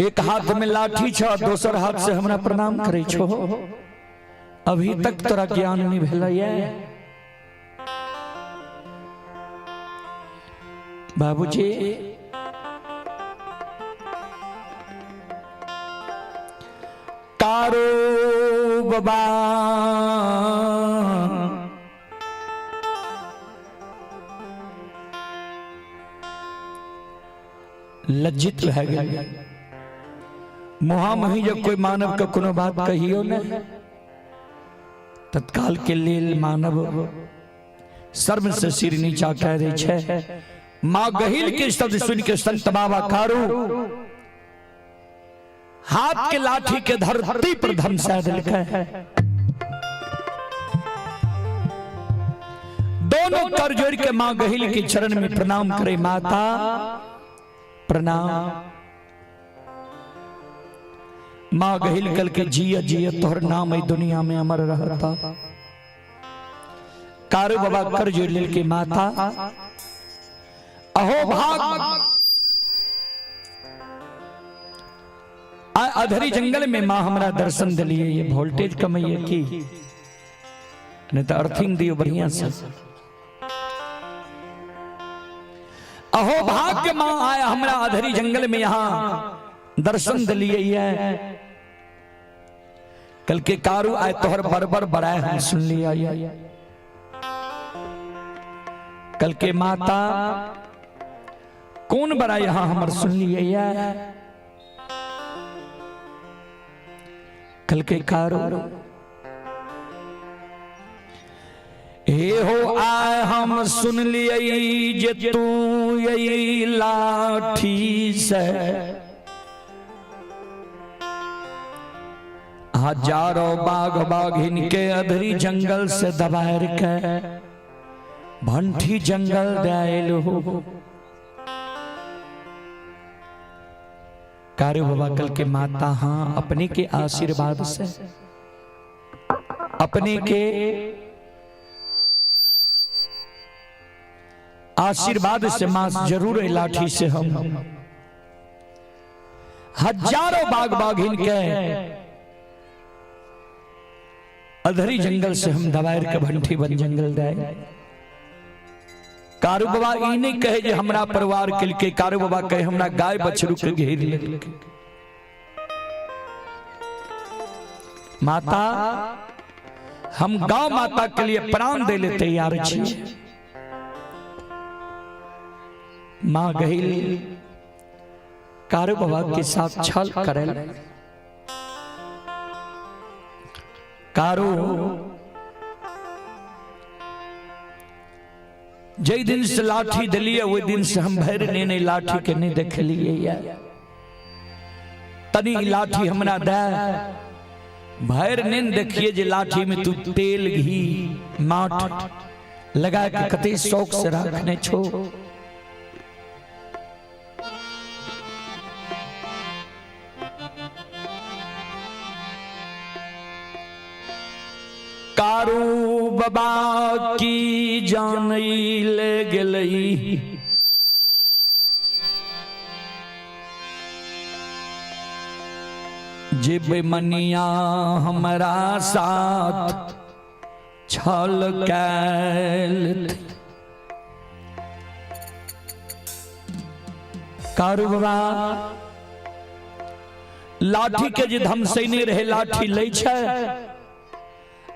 एक हाथ में लाठी छ, दोसर हाथ से हमरा प्रणाम करै छो। अभी तक तोरा ज्ञान नहीं भेलैया बाबूजी। कारो बाबा लज्जित भए गेल। मुहामुही जब कोई मानव के कोनो बात कहियो ने, तत्काल के लेल मानव शर्म से सिर नीचा कह दै छै। माँ गहिल के शब्द सुन के संत बाबा कारू हाथ के लाठी के धरती पर धमसा देलकै। दोनों कर जोड़ के माँ गहिल के चरण में प्रणाम करे। माता प्रणाम। माँ गहिल कल के जिया जिया, तोहर नाम दुनिया में अमर रहता। कारू बाबा कर जोड़ लेल के माता अहो भाग, अधरी जंगल में माँ हमरा दर्शन दिलिए। ये वोल्टेज कमैये की नहीं तो अर्थिंग दियो बढ़िया से। अहो भाग्य माँ आया हमरा अधरी जंगल में यहाँ दर्शन दिलिए। कल के कारू आए तोहर बरबर बड़ाए हम सुन लिया। कल के माता कौन बड़ा यहाँ हमर सुन लिए? कल के कारो हे हो आए हम सुन लिए जे तू यही लाठी से हजारों बाघ बाघिन के अधरी जंगल से दबार के भंठी जंगल दायल हो। कारू बाबा कल के माता हाँ, अपने के आशीर्वाद से, अपने के आशीर्वाद से मां जरूर लाठी से हम हजारों बाघ बाघिन के अधरी जंगल से हम दवायर के भंठी बन जंगल दे। कारू बाबा ई नहीं कहे जे हमरा परिवार के लिए, कारू बाबा कहे हमरा गाय बछरू के घेर लेलकै। माता हम गाँव माता के लिए प्राण दे ले तैयार छी। माँ गहिल कारू बाबा के साथ छल करल। कारू जै दिन से लाठी दिलिए ओहि दिन से हम भरि नेने लाठी के नहीं देखलिए। या तनी लाठी हमरा दे, भरि नेन देखिए जे लाठी में तू तेल घी माठ लगा के कते शौक से रखने छो। कारू बाबा की जान ले गेलई, जे बेमनिया हमरा साथ छल कैल। कारू बाबा लाठी के जे धमसैने रहे लाठी लै छै,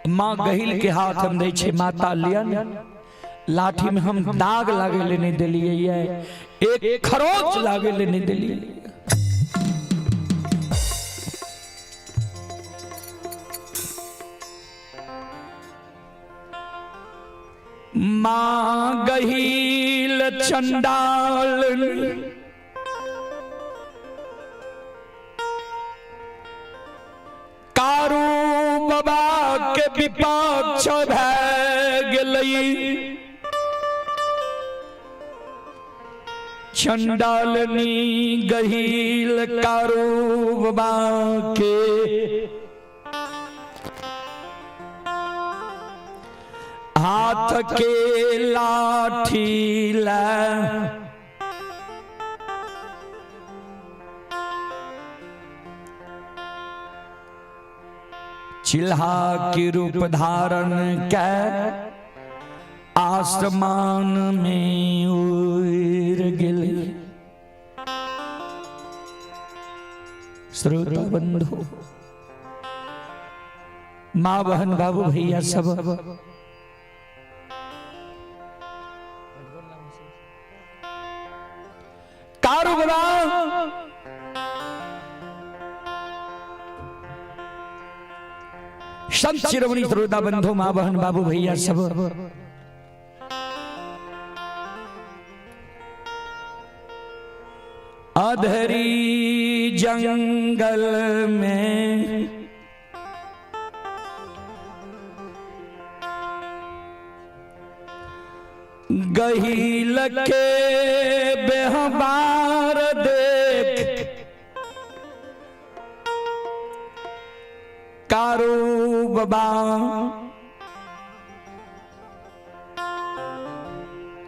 माँ गहिल के हाथ हम दै छै। माता लियन लाठी में हम दाग लागे ले नहीं देलिए, एक खरोच लागे ले नहीं देलिए। माँ गहील चंडाल कारू बाबा के विपक्ष भए गेलै। चंडालनी गहील कारू बाबा के हाथ के लाठी ले चिल्हा के रूप धारण कै आसमान में उड़ गेलै। श्रोता बंधु, माँ बहन बाबू भैया सब, कारू बाबा संत शिरोमणि श्रोता बंधु, माँ बहन बाबू भैया सब, अधरी जंगल में गहील के बेहबार देख कारू बाबा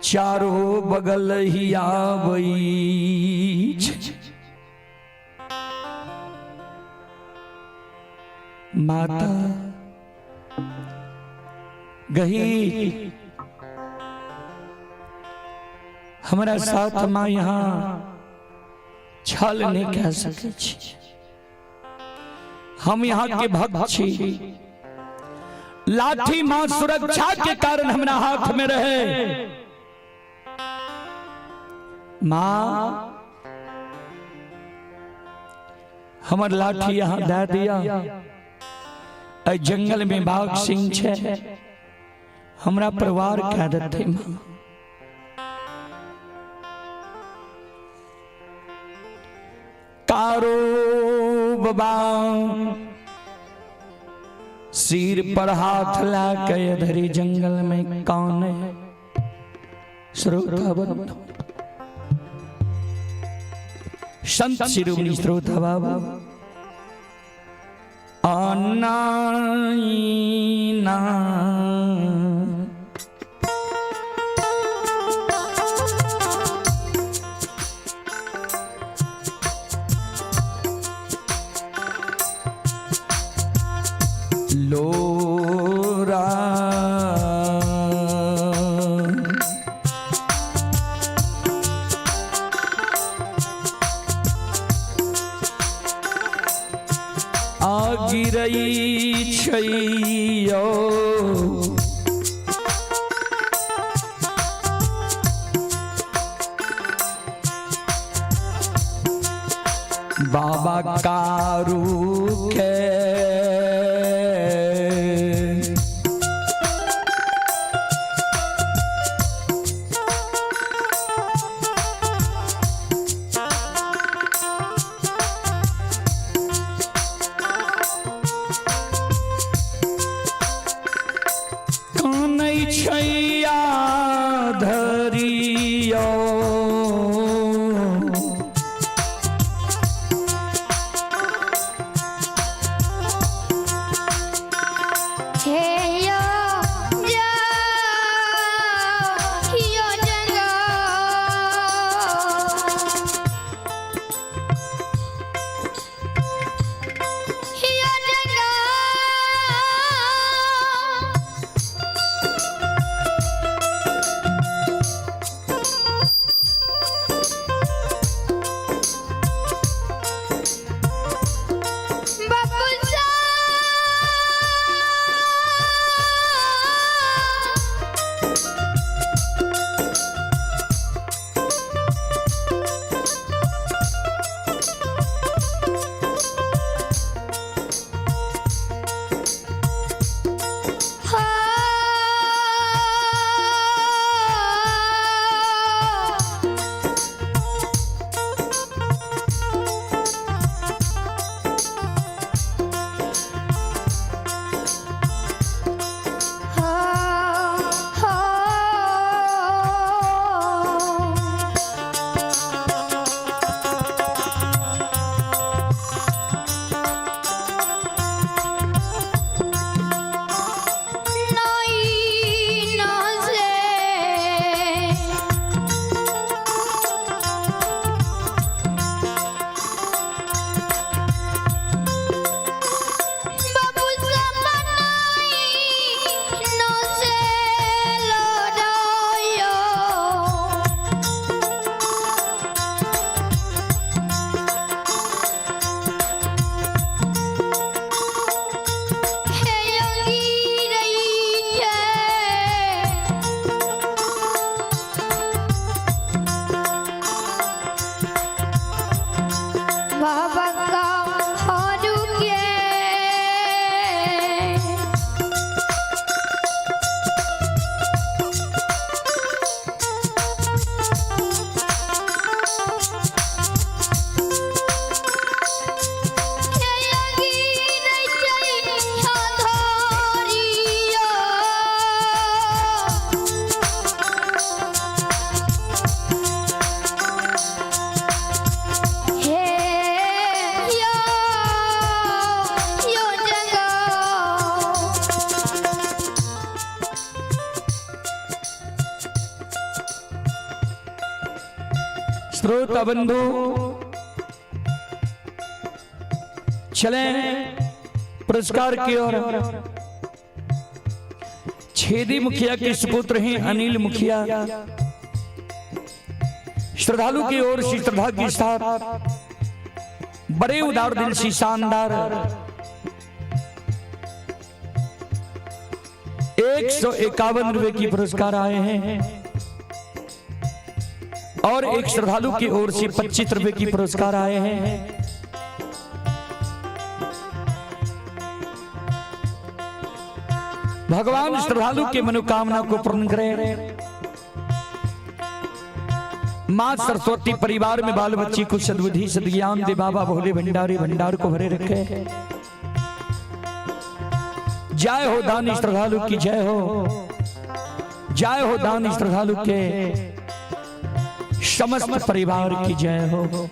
चारों बगल ही आवई। माता गही हमारा साथ माँ यहाँ छल नहीं कह सके छी। हम यहाँ के भक्त छी। लाठी माँ सुरक्षा के कारण हमरा हाथ में रहे। माँ हमर लाठी यहाँ दे दिया। एहि जंगल में बाघ सिंह छे, हमरा परिवार कह देते माँ। कारो बाबा सिर पर हाथ ला के धरी जंगल में कौन है? श्रोता बंधु, संत शिरोमणि श्रोता बाबा अनाईना लोरा आ गिरई छैयो बाबा कारू के कानै छैया धरियो श्रोता बंधु चले पुरस्कार की ओर। छेदी मुखिया के सुपुत्र हैं अनिल मुखिया, श्रद्धालु की ओर से श्रद्धा के साथ बड़े उदार दिल से शानदार 151 रुपए की पुरस्कार आए हैं और एक श्रद्धालु की ओर से 25 रुपए की पुरस्कार आए हैं। भगवान श्रद्धालु के मनोकामना को पूर्ण करें। मां सरस्वती परिवार में बाल बच्ची को सद्बुद्धि सद्ज्ञान दे। बाबा भोले भंडारी भंडार को भरे रखे। जय हो दानी श्रद्धालु की जय हो। जय हो दानी श्रद्धालु के समस्त परिवार की जय हो।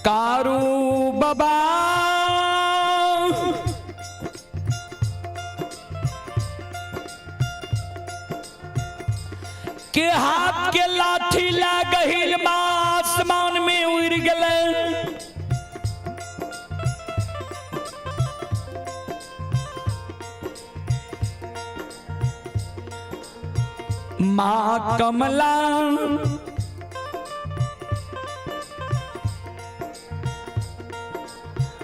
कारू बाबा के हाथ के लाठी ला गहिल मां आसमान में उड़ गए। मां कमला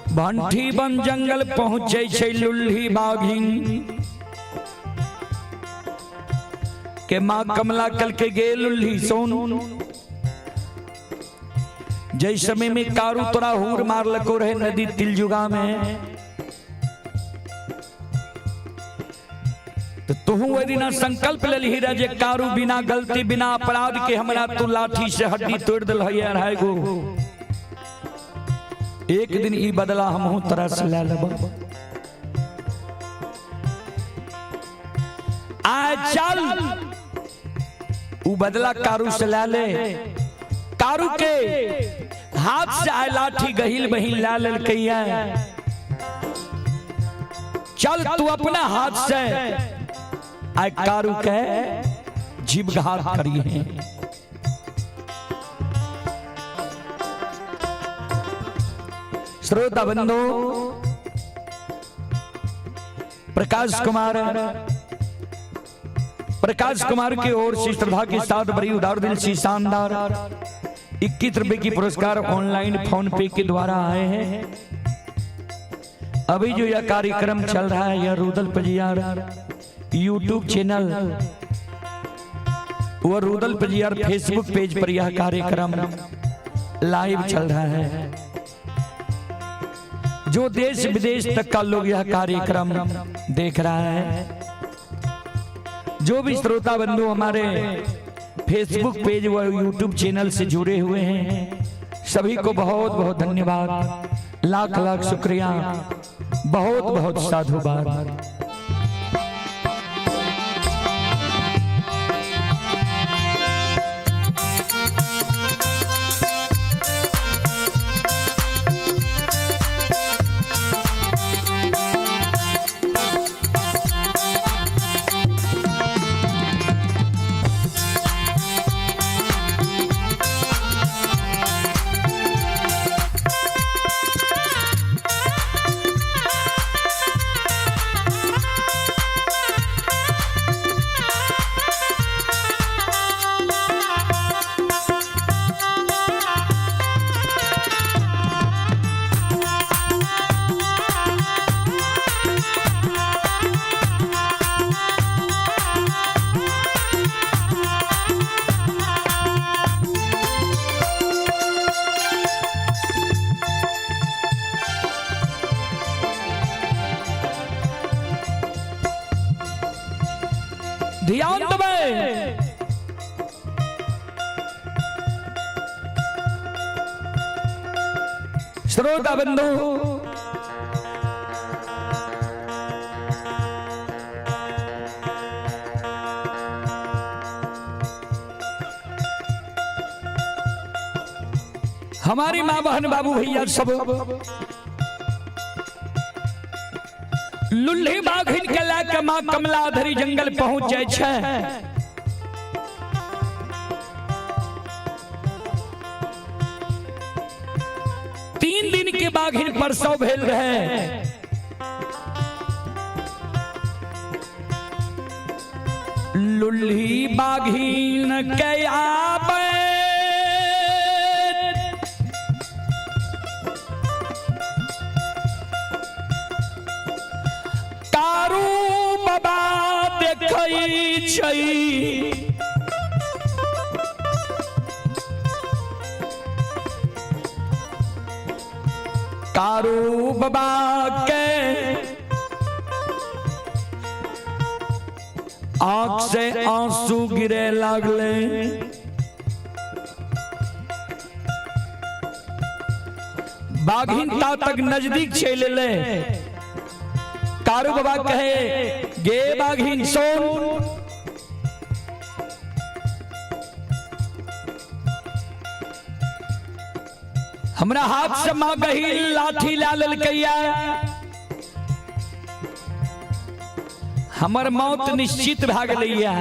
भंठी बन जंगल पहुंचे छै लुल्ही बाघिन के। मां कमला कल के गे लुल्ही सोन, जै समय में कारू तोरा हूर मार लको रहे नदी तिलजुगा में, तो तुहू ओहि दिना संकल्प लेलही रहे जे कारू बिना गलती बिना अपराध के हमरा तू लाठी से हड्डी तोड़ दिल है अढ़ाई गो, एक दिन ई बदला हमहू तोरा से ले लेब। आ चल उ बदला कारू से ले ले। कारू के हाथ से आए लाठी गहिल बहिन ला लेलकैया। चल तू अपना हाथ से आए कारू के जीव घात करिए। श्रोता बंधु प्रकाश कुमार, प्रकाश कुमार की ओर से श्रद्धा के साथ बड़ी उदार दिल से शानदार 21 रुपए की पुरस्कार ऑनलाइन फोन पे के द्वारा आए हैं। अभी जो यह कार्यक्रम चल रहा है, यह रुदल पजियार यूट्यूब चैनल व रुदल पजियार फेसबुक पेज पर यह कार्यक्रम लाइव चल रहा है। जो देश विदेश तक का लोग यह कार्यक्रम देख रहा है, जो भी श्रोता बंधु हमारे फेसबुक पेज व यूट्यूब चैनल से जुड़े हुए हैं, सभी को बहुत बहुत धन्यवाद, लाख लाख शुक्रिया, बहुत बहुत साधुवाद। ध्यान देबै। श्रोता बंधु हमारी माँ बहन बाबू भैया सब लुल्ही बाघिन के ला के माँ कमलाधरी जंगल पहुंच जाय छै। तीन दिन के बाघिन प्रसव भेल रहे। लुल्ही बाघिन के आबे कारू बाबा देखै छै। कारू बाबा के आंख से आंसू गिरे लागले। बाघिन ता तक नजदीक चल ले। कारू बाबा कहे गे बाघिन सुन, हमरा हाथ से मां गही लाठी ला लेलकैया, हमर मौत निश्चित भए गेलैया।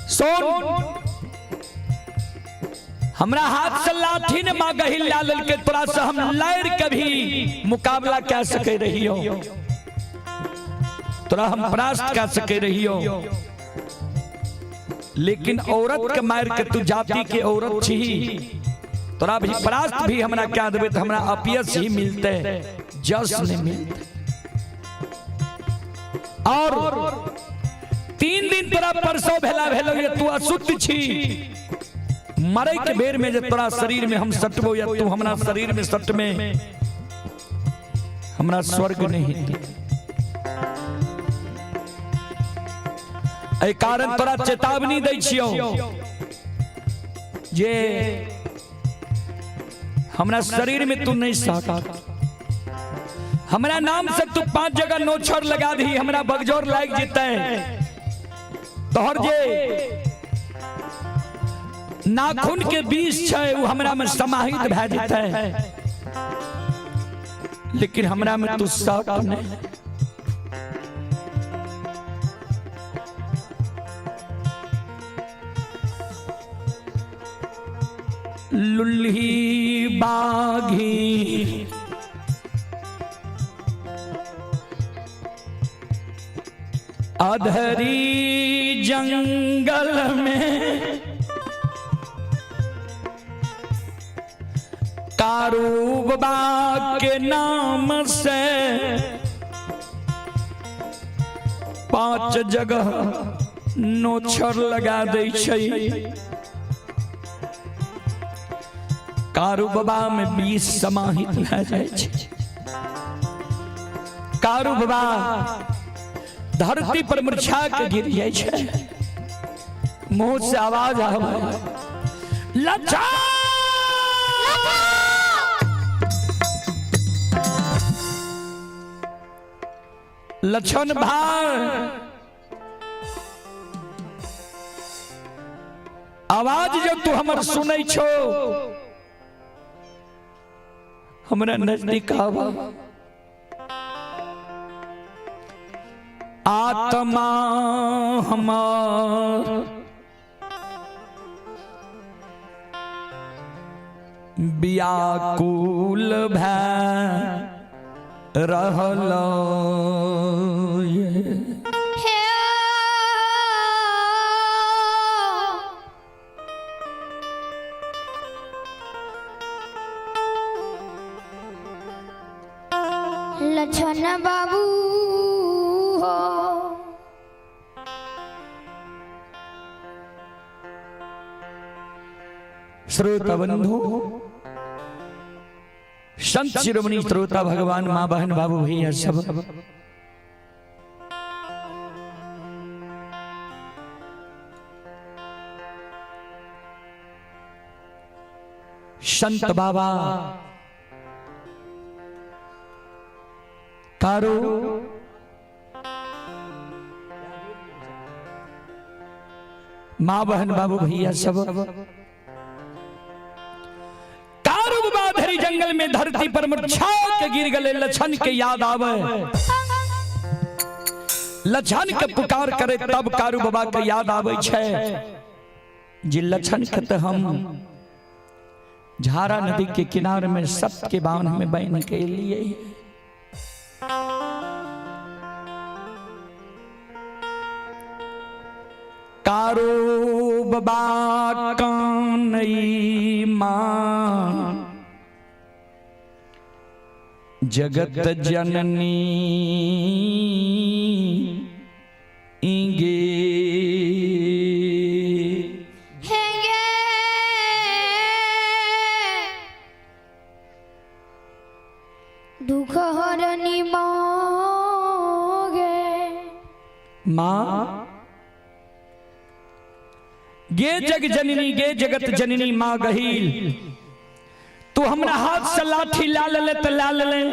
सुन, हमरा हाथ से लाठी ने मां गही ला लेलकै, तोरा से हम लड़ के भी मुकाबला कै सकै रहियो, तोरा हम परास्त कै सकै रहियो, लेकिन औरत के मार के तू जाति के औरत छी, तोरा भी परास्त भी हमरा क्या देबे तो हमरा अपयस ही मिलते, जस नहीं मिलते। और 3 दिन तोरा परसो भेला भेलो ये तू अशुद्ध छी, मरे के बेर में जे तोरा शरीर में हम सटबो या तू हमरा शरीर में सटमे, हमरा स्वर्ग नहीं हेतै। एहि कारण तोरा चेतावनी दै छियौ जे हमरा शरीर में तू नहीं सट, हमरा नाम से तू 5 जगह नोछर लगा दी, हमरा बगजोर लाग जेतै, तोहर जे नाखून के बीज छै वो हमरा में समाहित भए जेतै, लेकिन हमरा में तू सट नहीं। लुल्ही बाघी अधरी जंगल में कारू बाबा के नाम से 5 जगह नोछर लगा दै छै। कारू बाबा में 20 समाहित भए जाइ छै। कारू बाबा धरती पर मुरझा के गिर जाइ छै, मुंह से आवाज आवे लच्छा। लक्षण भाई आवाज जब तू हमर सुनै छो, हमरा नजदीक आवा। आत्मा हमार व्याकुल भए रहल। लक्षण बाबू हो, श्रोता बंधु, संत शिरोमणि श्रोता भगवान माँ बहन बाबू भैया सब, संत बाबा कारो माँ बहन बाबू भैया सब कारू बाबा धरी जंगल में धरती पर मुरझा के गिर गले। लछन के याद आवे, लछन के पुकार करे, तब कारू बाबा के याद आवे छै जे लछन के तो हम झारा नदी के किनारे में सबके बांध में बहन के लिए। कारू बाबा कानई माँ जगत जननी इंगे। हेगे दुख हरनी मोगे। माँ गे जग जननी, गे जगत जननी माँ गहील, तू हमरा हाथ से लाठी ला ले त ला ले,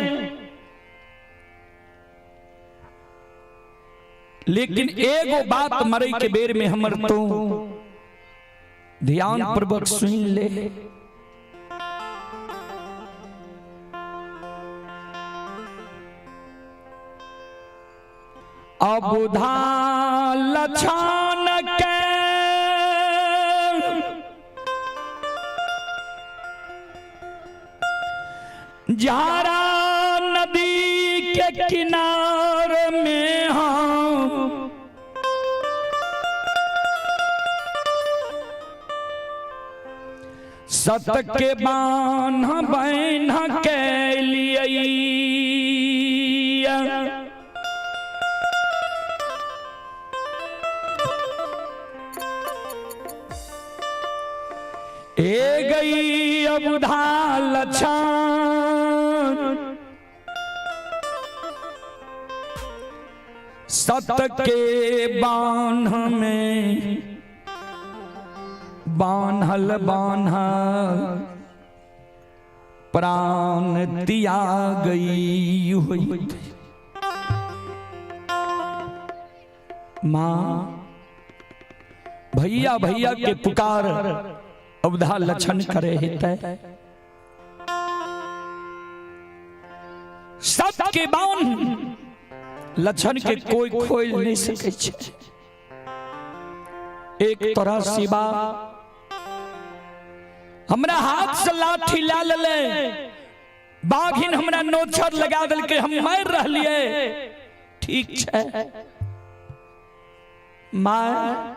लेकिन एगो बात मरे के बेर में हमर तू ध्यान पूर्वक सुन ले। अबुधा लछन के झारा नदी के किनार में हम सत के बान्ह बन्ह के लिए। ए गई अबुधा लछन सत के बान्ह में बान्हल बान्ह प्राण तिया गई हुई। माँ भैया भैया के पुकार अवधा लक्षण करे हित सबके बान लक्षण के कोई खोल नहीं सके छे। एक तरह सिवा हमरा हाथ से लाठी ला ले, बाघिन हमरा नोचर लगा दिल के हम मार रहलिए, ठीक छे माँ,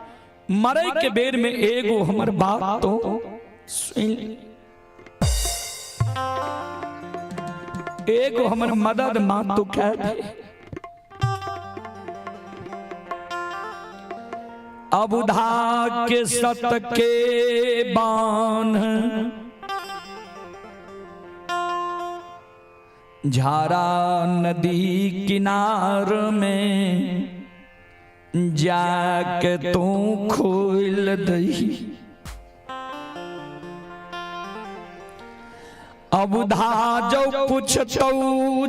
मरे के बेर में एगो हमर बात तो सुन, एगो हमर मदद माँ तो कह दे। अबुधा के सत के बान्ह झारा नदी किनार में जाके तू खोल दही। अबुधा जो पूछतौ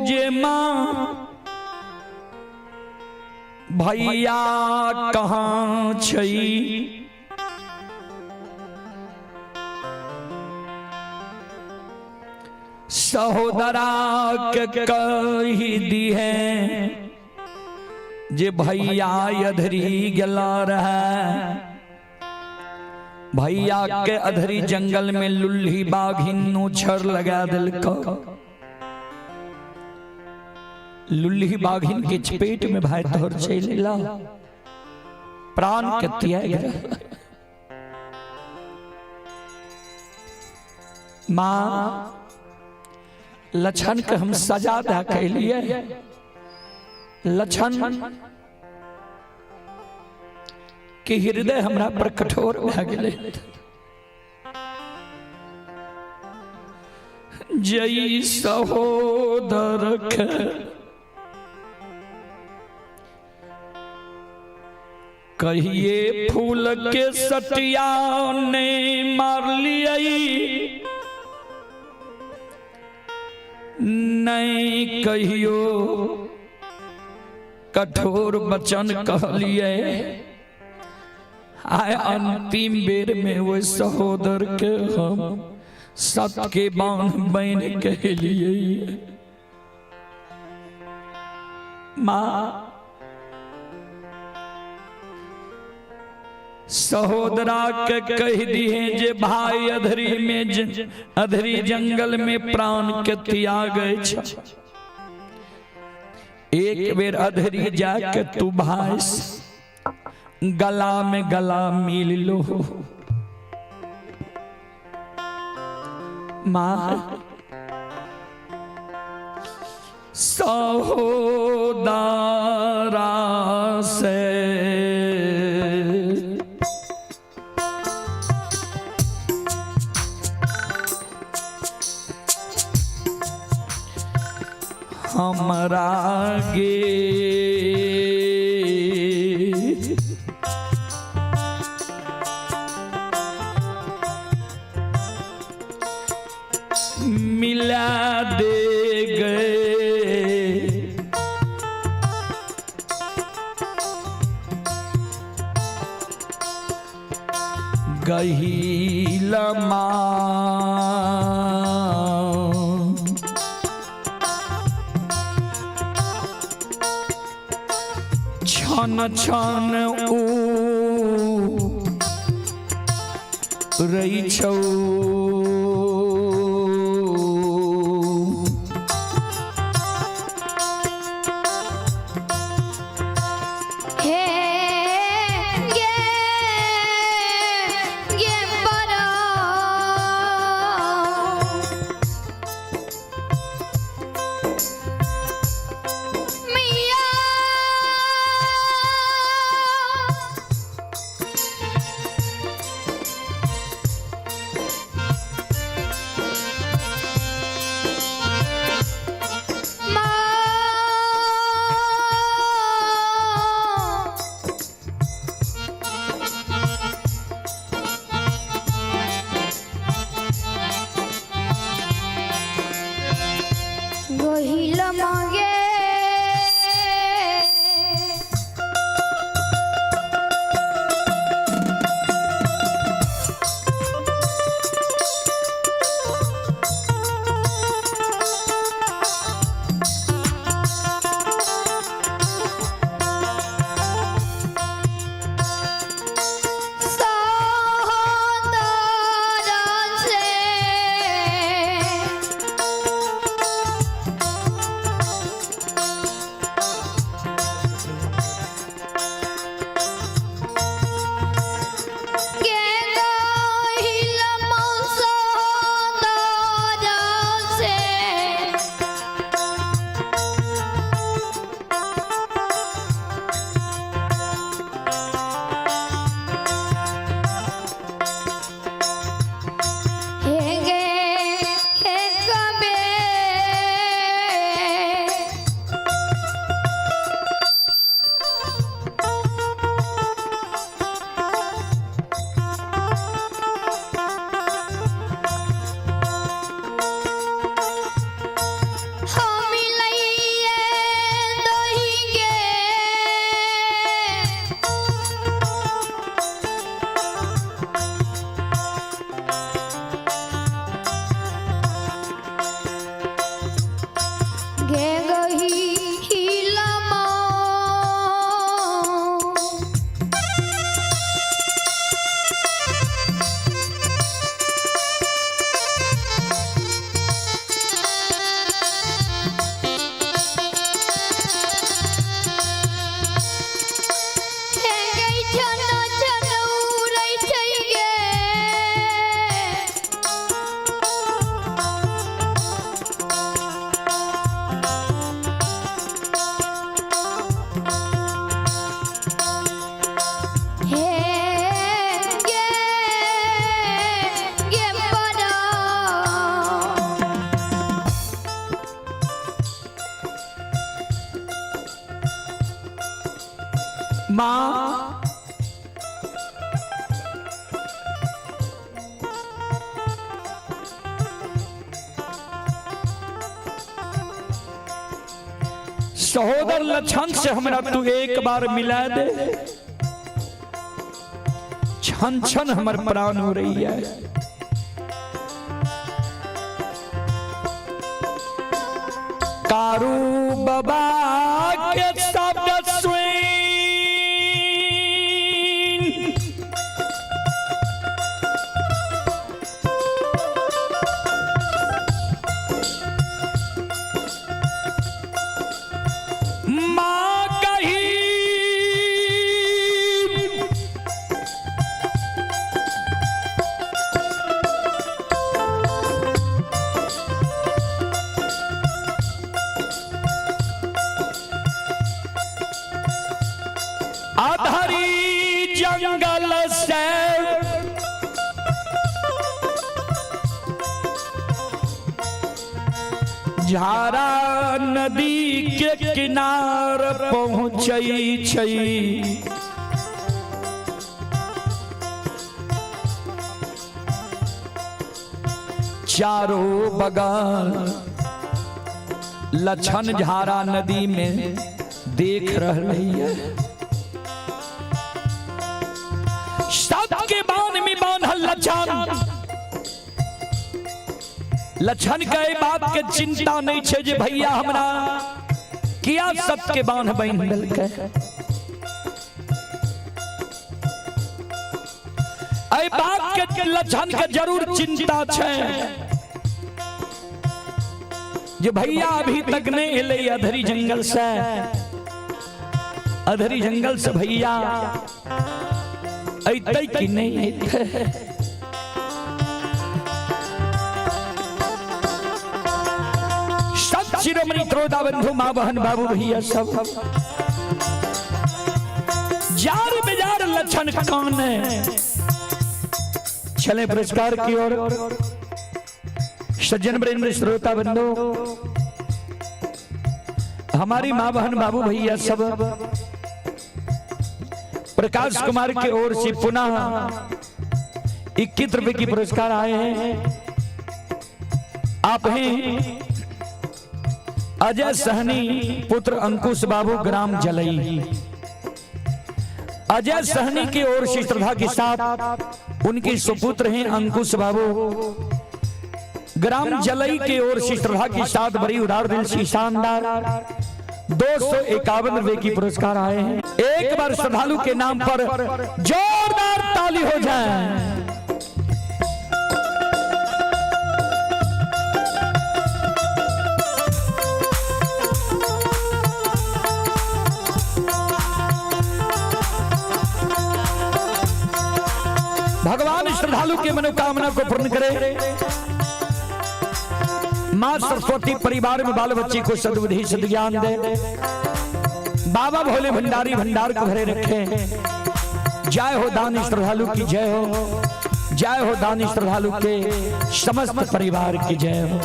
जे माँ भैया कहाँ छै, सहोदरा के कही दी है जे भैया अधरी गला रहा, भैया के अधरी जंगल में लुल्ही बाघिन नोछर लगा दिलको, लुल्ही बाघिन के चपेट में भाई तोहर चल ला प्राण के त्याग। माँ लछन के हम सजा दा कैलिए, लछन के हृदय हमरा पर कठोर भए गेलै। जय सहोदर के कहिए फूल के सटिया ने मार लियै, नहीं कहियो कठोर वचन कहलिए। आय अंतिम बेर में वो सहोदर के हम सत के बांध बन के लिए। माँ सहोदरा के कह दिए जे भाई अधरी में अधरी जंगल में प्राण के त्याग। एक बेर अधरी जाके तू भाई गला में गला मिल लो। माँ सहोदरा से हमरा गे मिला दे गए। गहील माँ छन छन ऊ रही छौ। हे गे गे बड़ा मिया माँ गहिल मागे सहोदरा से गे गहिल सहोदरा से हे गे हे कबे हम मिलैये दही गे। गे गही हिलमा हे गई छन छन उड़ै छै गे। हे गे गे बड़ा माँ सहोदर लक्षण से हमरा तू एक बार मिला दे। छन छन हमर प्राण उड़ैया। कारू बाबा के शब्द सुन माँ कही अधरी जंगल से झारा नदी के किनार पहुँचै छै। चारों बगल लछन झारा नदी में देख रही है। सबके बांध में बांधल लछन। लछन के एहि बात के चिंता नहीं छे जे भैया हमरा किया सबके बांध बांध देलकै। एहि बात के लछन के जरूर चिंता छे जे भैया अभी तक नहीं एलै अधरी जंगल से, अधरी जंगल से भैया अइतै कि नहीं अइतै। सब शिरोमणि त्रोदा बंधु माँ बहन बाबू भैया सब जार बेजार लक्षण कौन है। चले पुरस्कार की ओर। सज्जन प्रेम श्रोता बंधु, हमारी माँ बहन बाबू भैया सब प्रकाश कुमार की ओर से पुनः 21 रुपए की पुरस्कार आए हैं। आप हैं अजय सहनी पुत्र अंकुश बाबू ग्राम जलई। अजय सहनी की ओर से श्रद्धा के साथ उनके सुपुत्र हैं अंकुश बाबू ग्राम जलई की ओर से श्रद्धा के साथ बड़ी उदार दिल से शानदार 251 रुपए की पुरस्कार आए हैं। एक बार श्रद्धालु के नाम पर जोरदार ताली हो जाए। भगवान श्रद्धालु के मनोकामना को पूर्ण करे। मां सरस्वती परिवार में बाल बच्चे को सद्बुद्धि सद्ज्ञान दे। बाबा भोले भंडारी भंडार को भरे रखे। जय हो दानी श्रद्धालु की जय हो। जय हो दानी श्रद्धालु के समस्त परिवार की जय हो।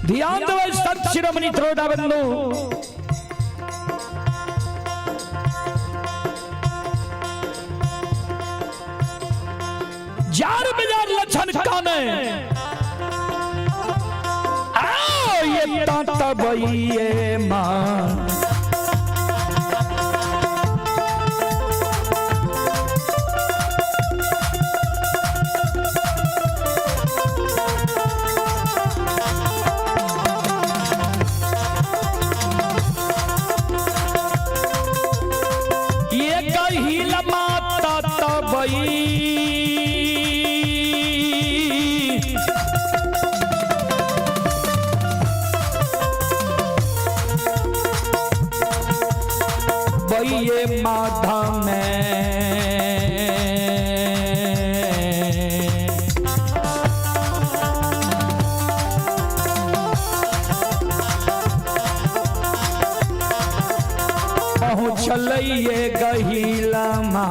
ध्यान दो संत शिरोमणि त्रोदा बंधु, जार बिजार लक्षण कौन है। आओ ये तबइये मां ये कही माता ये माधा में। पहुँचल ये गहिला माँ।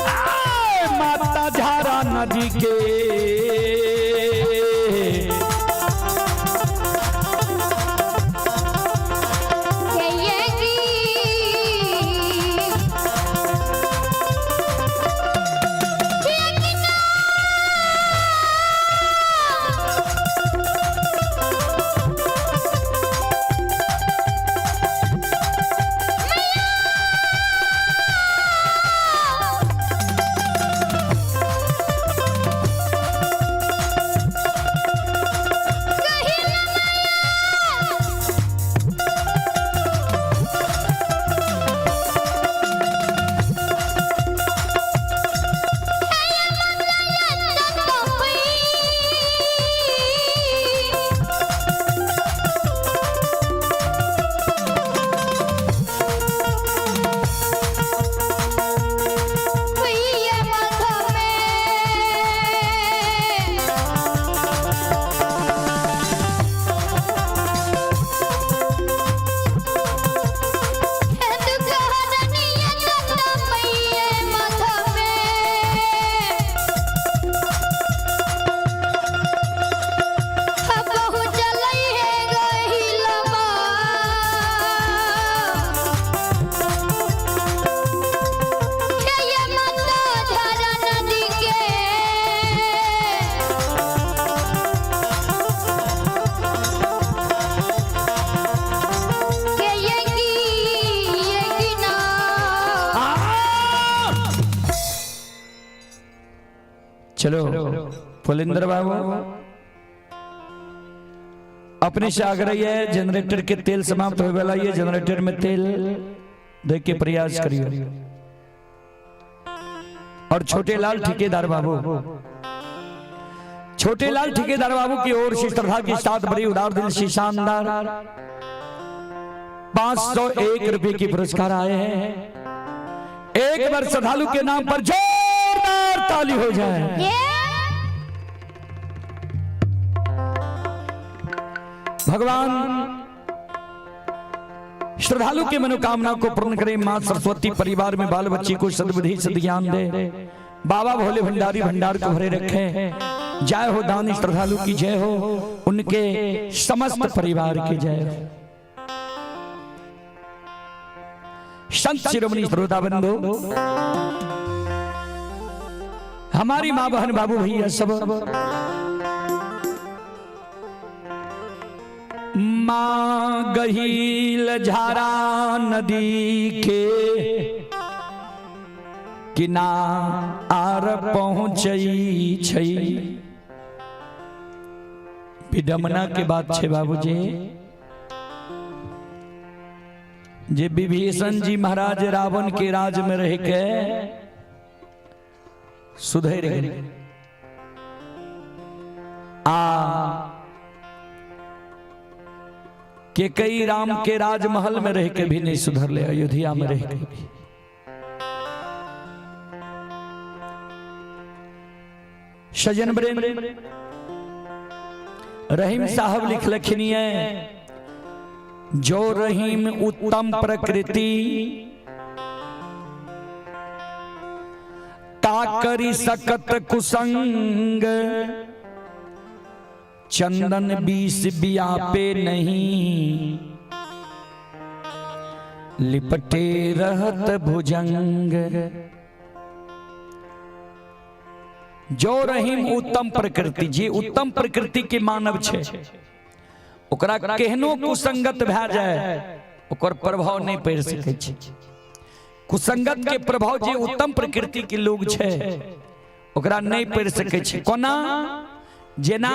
आय माता झारा नदी के चलो फुलेंद्र बाबू, अपने से आग्रह है, जनरेटर के तेल समाप्त होने वाला है, जनरेटर में तेल दे के प्रयास करियो। और छोटे लाल ठेकेदार बाबू, छोटे लाल ठेकेदार बाबू की ओर से श्रद्धा के साथ बड़ी उदार दिल से शानदार 501 रुपए की पुरस्कार आए हैं। एक बार श्रद्धालु के नाम पर जोरदार ताली हो जाए। भगवान श्रद्धालु की मनोकामना को पूर्ण करे। मां सरस्वती परिवार में बाल बच्ची को सद्बुद्धि सद्ज्ञान दे। बाबा भोले भंडारी भंडार को भरे रखे। जय हो दानी श्रद्धालु की जय हो, उनके समस्त परिवार की जय हो। संत शिरोमणि श्रोता बंधु, हमारी माँ बहन बाबू भैया सब, माँ गहील झारा नदी के किनार पहुँचई छई। विडम्बना के बात छे बाबूजी, जे विभीषण जी महाराज रावण के राज में रह के सुधर गए। आ के कई राम के राजमहल में रह के भी नहीं सुधरले, अयोध्या में रह के भी। सजन ब्रेम रहीम साहब लिखलखिन है, जो रहीम उत्तम प्रकृति ता करी सकत कुसंग, चंदन बीस बियापे नहीं, लिपटे रहत भुजंग। जो रहीम उत्तम प्रकृति, जे उत्तम प्रकृति के मानव छे, ओकरा केहनो कुसंगत भए जाए ओकर प्रभाव नहीं पड़ सकै छै। कुसंगत के प्रभाव जे उत्तम प्रकृति के लोग छे ओकरा नहीं पड़ सकै छै। कोना? जेना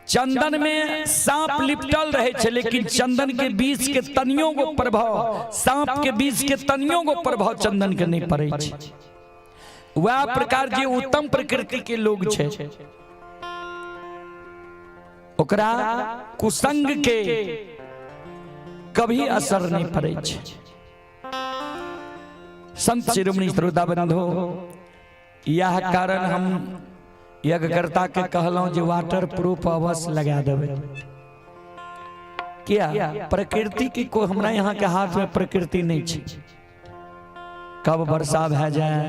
चंदन में सांप लिपटल रहे छे, लेकिन चंदन के बीच के तनियो गो प्रभाव, सांप के बीच के तनियो गो प्रभाव चंदन के नहीं पड़े छे। वह प्रकार जे उत्तम प्रकृति के लोग छे ओकरा कुसंग के कभी असर नहीं पड़ै छै। संत शिरोमणि श्रोता बंधु, यह कारण हम यज्ञकर्ता के कहलहुं जे वाटर प्रूफ अवश्य लगा देबै। किया प्रकृति की को हमरा यहाँ के हाथ में प्रकृति नहीं छै। कब वर्षा भए जाए,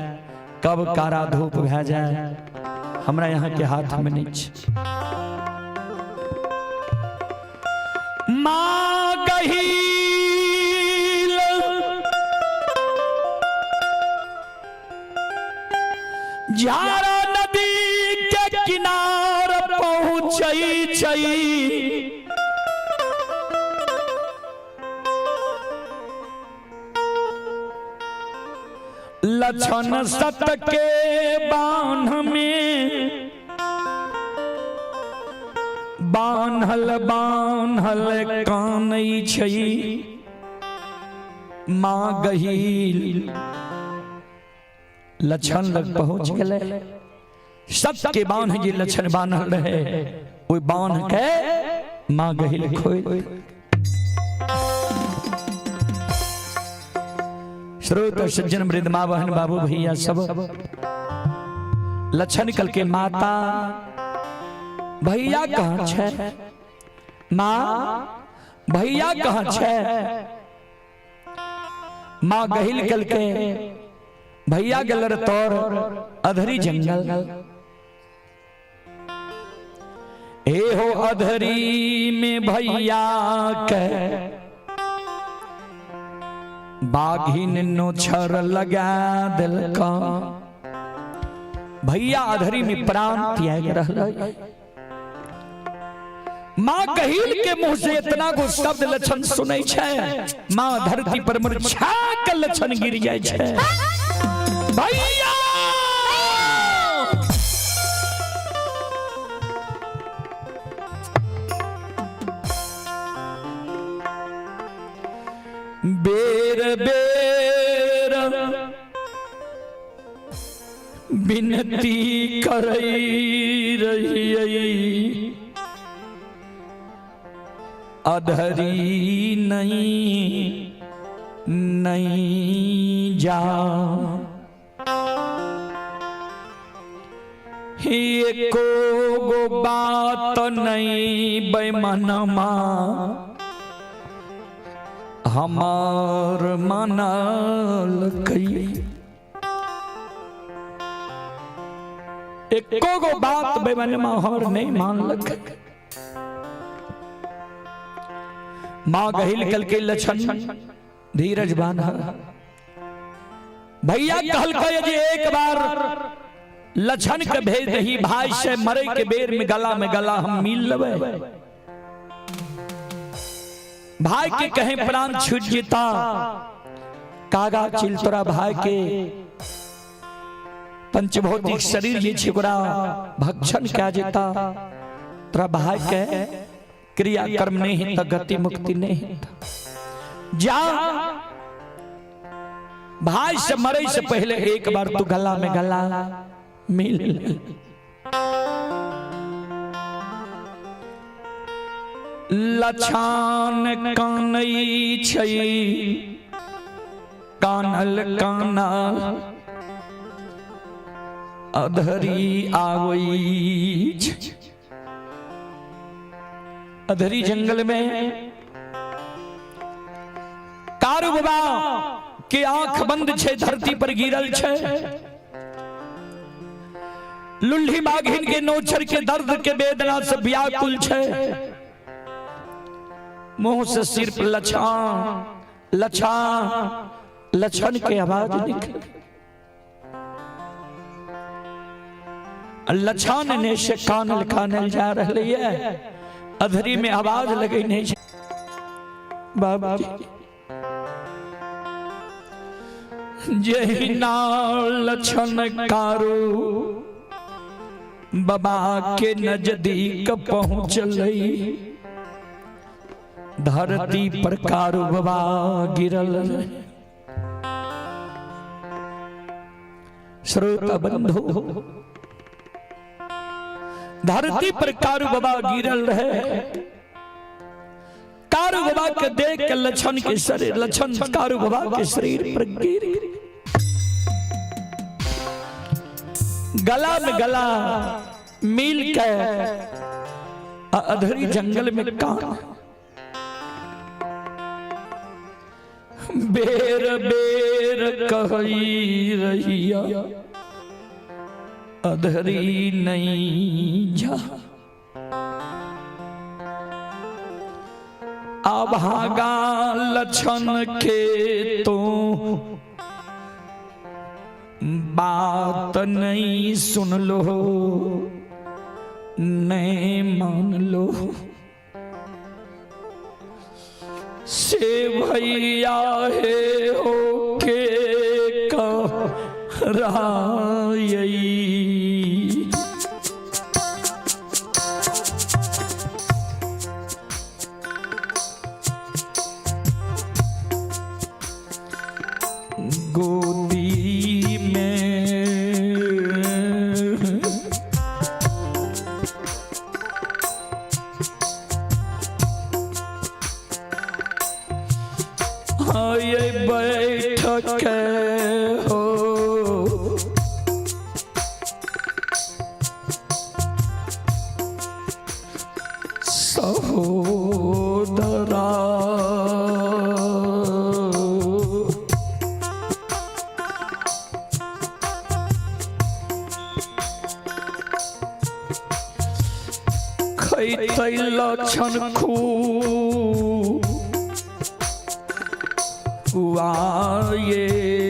कब कारा धूप भए जाए, हमरा यहाँ के हाथ में नहीं छै। माँ गहील झारा नदी के किनार पहुँचै छै। लक्षण सत के बान्ह में बान्हल बान्हल कानै छै। माँ गहील लक्षण लग पहुँच गेलै। सत के बान्ह जे लक्षण बान्हल रहे, ओहि बान्ह के माँ गहील खोल। श्रोत सज्जन वृंद, माँ बहन बाबू भैया सब, लक्षण कल के माता भैया कहाँ छै? माँ भैया कहाँ छै? माँ गहिल कल के भैया गलर तोर अधरी जंगल। ए हो अधरी में भैया के बाघिन नोछर लगा दिलका। भैया अधरी में प्राण त्याग रहलै। माँ गहील के मुंह से इतना गो शब्द लक्षण सुनै छै, माँ धरती पर मुरझा के लक्षण गिर जाइ छै। भैया बेर बेर विनती करई रहियै, अधरी नहीं नहीं जा। एको गो बात नहीं बेमनमा हमार मनल कई। एको गो बात बेमनमा हमर नहीं मानलक। माँ गहिल कल के लक्षण धीरज बांधा। भैया कहलकै जे एक बार लक्षण के भेज दही, भाई से मरे के बेर में गला हम मिल लेबै। भाई के कहीं प्राण छूट जेता, कागा चिल तोरा भाई के पंचभौतिक शरीर जे छै ओकरा भक्षण कए जेता, तोरा भाई के क्रिया कर्म नहीं हेता, गति मुक्ति नहीं हेता। जा भाई से मरे से पहले एक बार तू गला में गला मिल। लछान कानै छै कानल काना अधरी आवै छै। अधरी जंगल में कारू बाबा के आंख बंद छै, धरती पर गिरल छै। लुल्ही माघिन के नोचर के दर्द के वेदना से व्याकुल छै। मुंह से सिर्फ लछान लछान लछन के आवाज निकल। लछान ने से कानल कानल जा रही है, अधरी में आवाज लगे नहीं। बाबा जहिना लछन कारू बाबा के नजदीक पहुँचलै, धरती पर कारू बाबा गिरल। श्रोता बंधु, धरती पर कारू बाबा गिरल रहे। कारू बाबा के देख के लक्षण के शरीर, लक्षण कारू बाबा के शरीर पर गिर गला में गला मिल के अधरी जंगल में कान बेर बेर कही रहिया अधरी नहीं जा। अभागा लक्षण के तो बात नहीं सुन लो, नहीं मान लो। से भैया हे हो के कराई। गोदी में ये बैठक हो सहोदरा। खैतै लक्षण खूब आये।